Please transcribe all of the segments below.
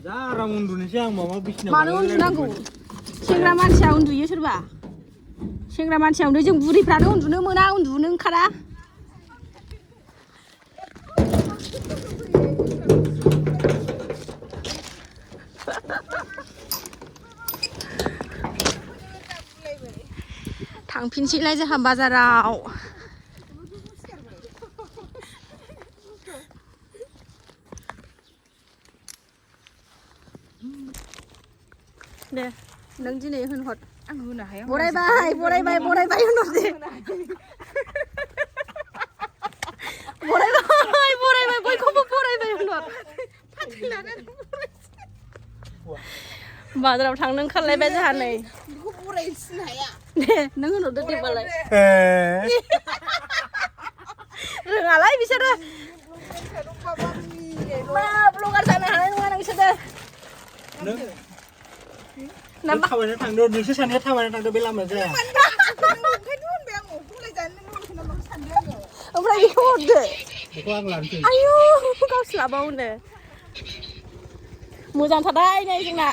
Jarang uन्दुनोसै आं माबा बिसिनायाव मानो उन्दुनांगौ सेंग्रा मानसिया उन्दुयो सोरबा सेंग्रा मानसिया उन्दुयो जों बुरिफ्रानो उन्दुनो मोना उन्दुनो ओंखारा थांफिनसैलाय जोंहा बाजाराव दे नों दिनै होनहर आं होनो हाया बरायबाय होनहर दे बरायबाय बयखौबो बरायबाय होनहर बाजाराव थांनो ओंखारलायबाय जोंहा नै बेखौ बरायसिनो हाया दे नों होनहरदो दे बालाय रोङालाय बिसोरो मा ब्लगार जानो हानाय नङा नोंसोरो नों थाबायना थांदो नोंसोर सानैया थाबायना थांदो बे लामाया जाया ओमफ्राय बेखौ हरदो बेखौ आं लानोसै आयु गावस्लाबावनो मोजांथारहाय नै जोंना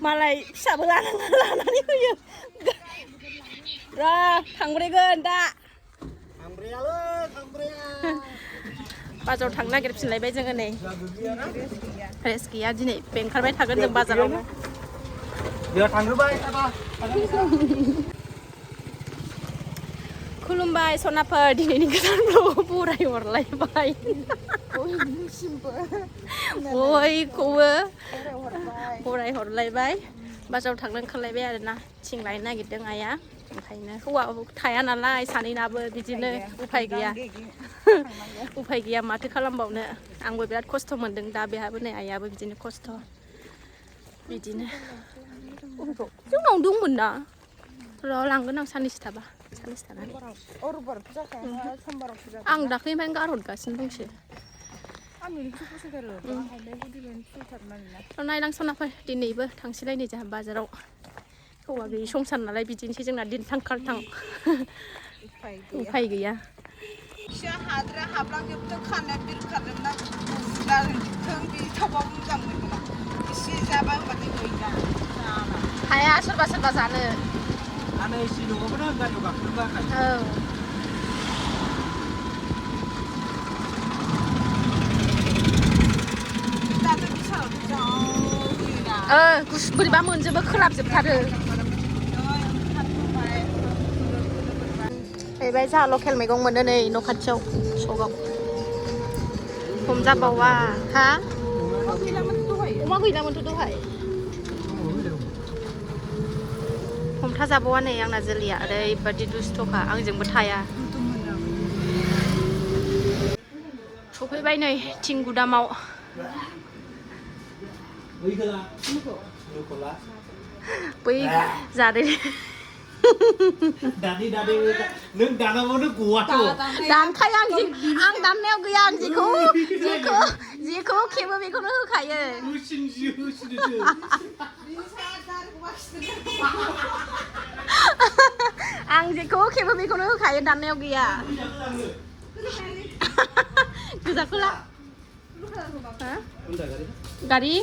मालाय फिसाबो लानानै फैयो र' थांब्रैगोन दा बाजाराव थांनो नागिरफिनलायबाय जोङो नै रेस्ट गैया दिनै बेंखारबाय थागोन जों बाजारावनो खुलुमबाय सनाफोर दिनैनि गोदान ब्लगआव बराय हरलायबाय बयखौबो बराय हरलायबाय बाजाराव थांनो ओंखारलायबाय आरोना थिं लायनो नागिरदों आइया ओंखायनो हौवा थाया नालाय सानैनाबो बिदिनो उफाय गैया माथो खालामबावनो आंबो बिराद खस्थ' मोनदों दा बेहाबो नै आइयाबो बिदिनो खस्थ' बिदिनो जोंनाव दंमोन ना र' लांगोन आं साननैसो थानानै आं दाख्लैनिफ्रायनो गारहरगासिनो दंसो नायलां सनाफोर दिनैबो थांसैलाय जोंहा बाजाराव हौवा गैयि संसार नालाय बिदिनोसै जोंना दिन थां खालथां उफाय गैया हाद्रा हाबलांजोबदों खानाया बिरखारजोबना थावबाबो मोजां मोनगोन एसे जाबा होनबाथाय गैला हाया सोरबा जानो आनै एसे नङाबा आं गारियाव गाखोनो बाखायो गुसु बोरैबा मोनजोबो खोलाबजोबथारो फैबाय जोंहा लकेल मैगं मोनो नै न' खाथियाव सकआव हमजाबावा हा अमा गैलामोनथ' दहाय हमथाजाबावा नै आंना जोलैया ओरैबादि दुस्थ'खा आंजोंबो थाया सफैबाय नै थिंगुदामाव बै जादों नों दानाबानो गवाथ' दानखायो आं दाननायाव गैया आं जेखौ खेबो बेखौनो होखायो आं जेखौ खेबो बेखौनो होखायो दाननायाव गैया गोजाखौ ला गारि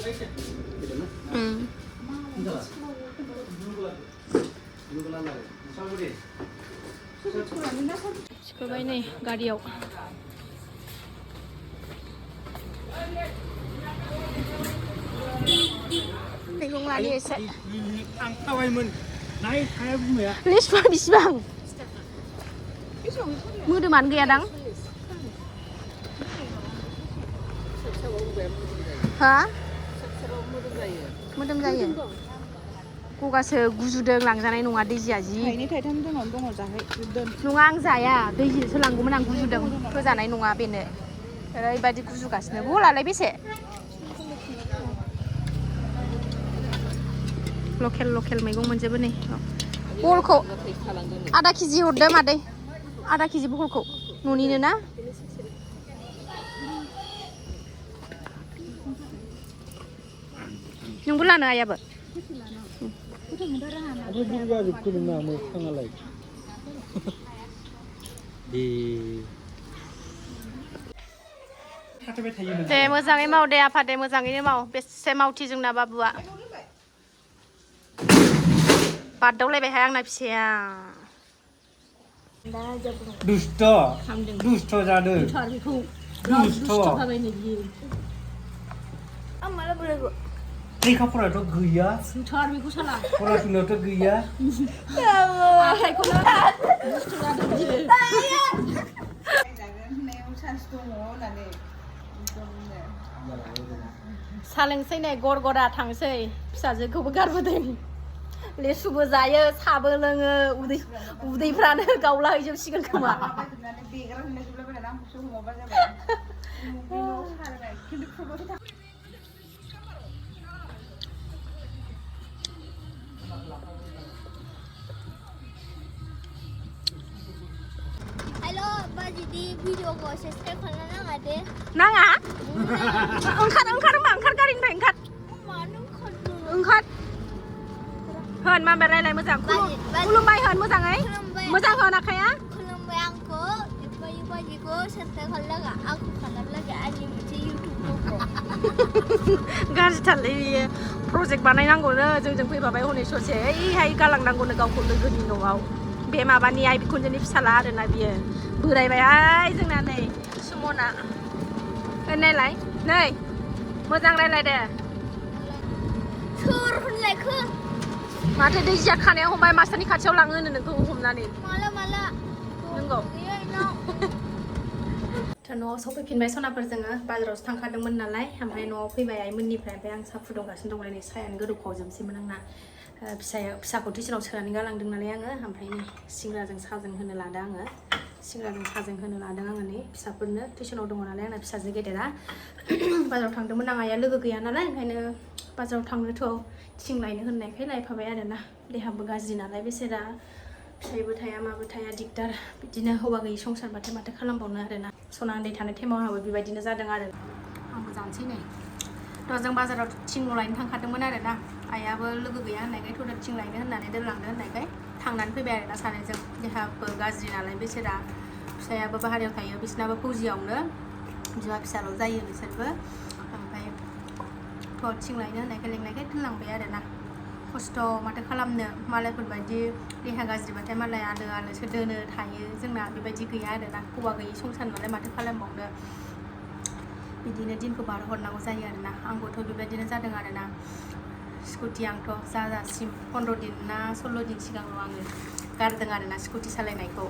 सिखारबाय नै गारियाव मैगं लानि एसे थांखाबायमोन लिस्टआ बेसेबां मोदोमानो गैयादां हा मोदोम जायो गगासो गुजुदों लांजानाय नङा दैजिया जि नङा आं जाया दैजिसो लांगौमोन आं गुजुदों होजानाय नङा बेनो ओरैबायदि गुजुगासिनो बलालाय बेसे लकेल मैगं मोनजोबो नै बहलखौ आधा केजि हरदो मादै आधा केजि बहलखौ न'निनो ना नोंबो लानो आइयाबो थाथायबाय थायो नों दे मोजाङै माव दे आफा दे मोजाङैनो माव बेसे मावथि जोंना बाबुआ बारदावलायबायहाय आंना फिसाया दुष्ट दुष्ट जादों दुष्ट लेखा फरायाथ' गैया फरायसुनायावथ' गैया सा लोंसै नै गरगरा थांसै फिसाजोखौबो गारबोदों लेसुबो जायो साबो लोङो उदैफ्रानो गावलाहैजोबसिगोन खोमा Halo, Baji di video ko subscribe खालामनाङा दे नाङा ओंखार मा ओंखार गारिनिफ्राय ओंखार ओंखार होन मा रायलाय मोजां खुलुमबाय होन मोजाङै मोजां होन आखाया खुलुमबाय आंखौ बाजिखौ subscribe खालामनाङा आंखौ खालामलागा आंनि मोनसे YouTube गाज्रिथारलै बियो प्रजेक्ट बानायनांगौनो जोंजों फैबाबाय हनै ससे ओइहाय गालांनांगौनो गावखौ लोगोनि न'आव बे माबानि आइ बिखुनजोनि फिसाला आरोना बियो बोरायबायहाय जोंना नै सुमना नायलाय नै मोजां रायलाय दे सोर होनलायखो माथो दैजिया खानायाव हमबाय मास्टारनि खाथियाव लाङो होनो नोंखौ हमनानै माला नंगौ न'आव सफैफिनबाय सनाफोर जोङो बाजारावसो थांखादोंमोन नालाय ओमफ्राय न'आव फैबाय आइमोननिफ्राय ओमफ्राय आं साहा फुदुंगासिनो दंलाय नै साहायानो गोदौखावजोबसैमोन आंना फिसाखौ टिउसनाव सोनानै गालांदों नालाय आङो ओमफ्राय नै सिंग्राजों साहाजों होनो लादों आङो सिंग्राजों साहाजों होनो लादों आङो नै फिसाफोरनो टिउसनाव दङ नालाय आंना फिसाजो गेदेरा बाजाराव थांदोंमोन आं आइया लोगो गैया नालाय ओंखायनो बाजाराव थांनोथ' थिं लायनो होननायखाय लायफाबाय आरोना देहाबो गाज्रि नालाय बेसेरा फिसाइबो थाया माबो थाया दिगदार बिदिनो हौवा गैयि संसारबाथाय माथो खालामबावनो आरोना सना उन्दै थानाय टाइमाव आंहाबो बेबायदिनो जादों आरो आंबो जानोसै नै थ' जों बाजाराव थिं लायनो थांखादोंमोन आरोना आइयाबो लोगो गैया होननायखाय थ' थिं लायनो होननानै दोनलांदो होननायखाय थांनानै फैबाय आरोना सानैजों देहाबो गाज्रि नालाय बेसेरा फिसायाबो बाहेरायाव थायो बिसिनाबो फौजियावनो बिमा फिसाल' जायो बिसोरबो ओमफ्राय थ' थिं लायनो होननायखाय लेंनायखाय दोनलांबाय आरोना खस्थ' माथो खालामनो मालायफोरबायदि देहा गाज्रिबाथाय मालाय आलो आलोसो दोनो थायो जोंना बेबायदि गैया आरोना हौवा गैयि संसार नालाय माथो खालामबावनो बिदिनो दिनखौ बारहरनांगौ जायो आरोना आंबोथ' बेबायदिनो जादों आरोना स्कुटि आंथ' जाजासिम 15 दिन ना 16 दिन सिगांल' आङो गारदों आरोना स्कुटि सालायनायखौ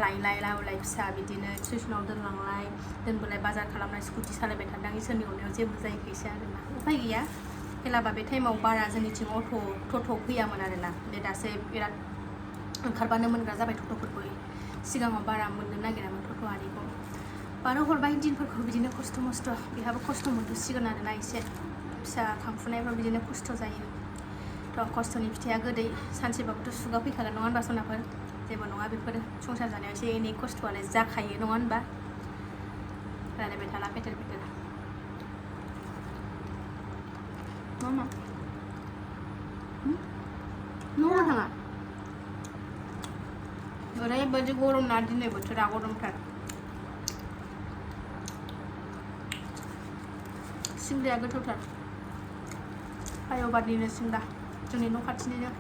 लायलाय लाबोलाय फिसा बिदिनो टिउसनाव दोनलांलाय दोनबोलाय बाजार खालामनाय स्कुटि सालायबाय थादों इसोरनि अननायाव जेबो जाहैखायसै आरोना उफाय गैया हेलाबा बे टाइमाव बारा जोंनिथिं टट' फैयामोन आरोना बे दासो बिराद ओंखारबानो मोनग्रा जाबाय टट'फोरखौ सिगाङाव बारा मोननो नागिरामोन टट' आरिखौ बारो हरबाय दिनफोरखौ बिदिनो खस्थ' मस्थ' बेहाबो खस्थ' मोनथ'सिगोन आरोना एसे फिसा खांफुनायफ्राव बिदिनो खस्थ' जायो थ' खस्थ'नि फिथाइया गोदै सानसेबाबोथ' सुगा फैखागोन नङा होनबा सनाफोर जेबो नङा बेफोरो संसार जानायाव एसे एनै खस्थ'आलाय जाखायो नङा होनबा रायलायबाय थाला पेटेल पेटेल मा न'आव थाङा ओरैबायदि गरम ना दिनै बोथोरा गरमथार सिंग्राया गोथावथार आयबादिनो सिंग्रा जोंनि न' खाथिनिनो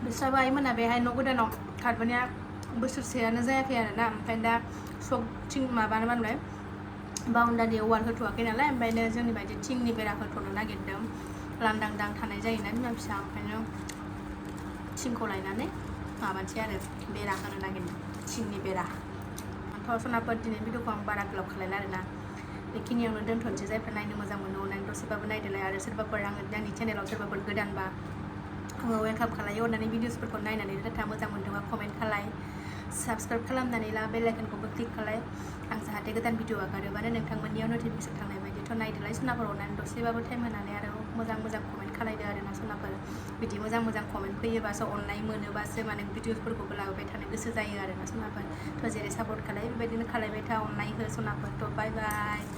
बिस्राबो आइमोना बेहाय न' गोदानाव खारबोनाया बोसोरसेयानो जायाखै आरोना ओमफ्राय दा सब थिं माबा मा होनबाय बाउन्डारि वाल होथ'वाखै नालाय ओमफ्रायनो जोंनि बायदि थिंनि बेरा होथ'नो नागिरदों लांदां दां थानाय जायोना बिमा फिसा ओंखायनो थिंखौ लायनानै माबानोसै आरो बेरा होनो नागिरदों थिंनि बेरा आंथ' सनाफोर दिनै भिडिअखौ आं बारा गोलाव खालायला आरोना बेखिनियावनो दोनथ'नोसै जायफोर नायनो मोजां मोनो अननानै दसेबाबो नायदोलाय आरो सोरबाफोर आंनि चेनेलाव सोरबाफोर गोदानबा आङो वेलकाम खालायो अननानै भिडिअसफोरखौ नायनानै डाटा मोजां मोन्दोंबा कमेन्ट खालाय साबस्क्राइब खालामनानै ला बेल आइकनखौबो क्लिक खालाय आं जाहाथे गोदान भिडिअ आगारोबानो नोंथांमोननियाव नटिफिकेसन थांनाय बायदिथ' नायदोलाय सनाफोर अननानै दसेबाबो टाइम होनानै आरो मोजां कमेन्ट खालायदो आरोना सनाफोर बिदि मोजां कमेन्ट फैयोबासो अननाय मोनोबासो माने भिडिअसफोरखौबो लाबोबाय थानो गोसो जायो आरोना सनाफोर थ' जेरै सापर्ट खालाय बेबायदिनो खालायबाय था अननाय हो सनाफोर थ' बाय बाय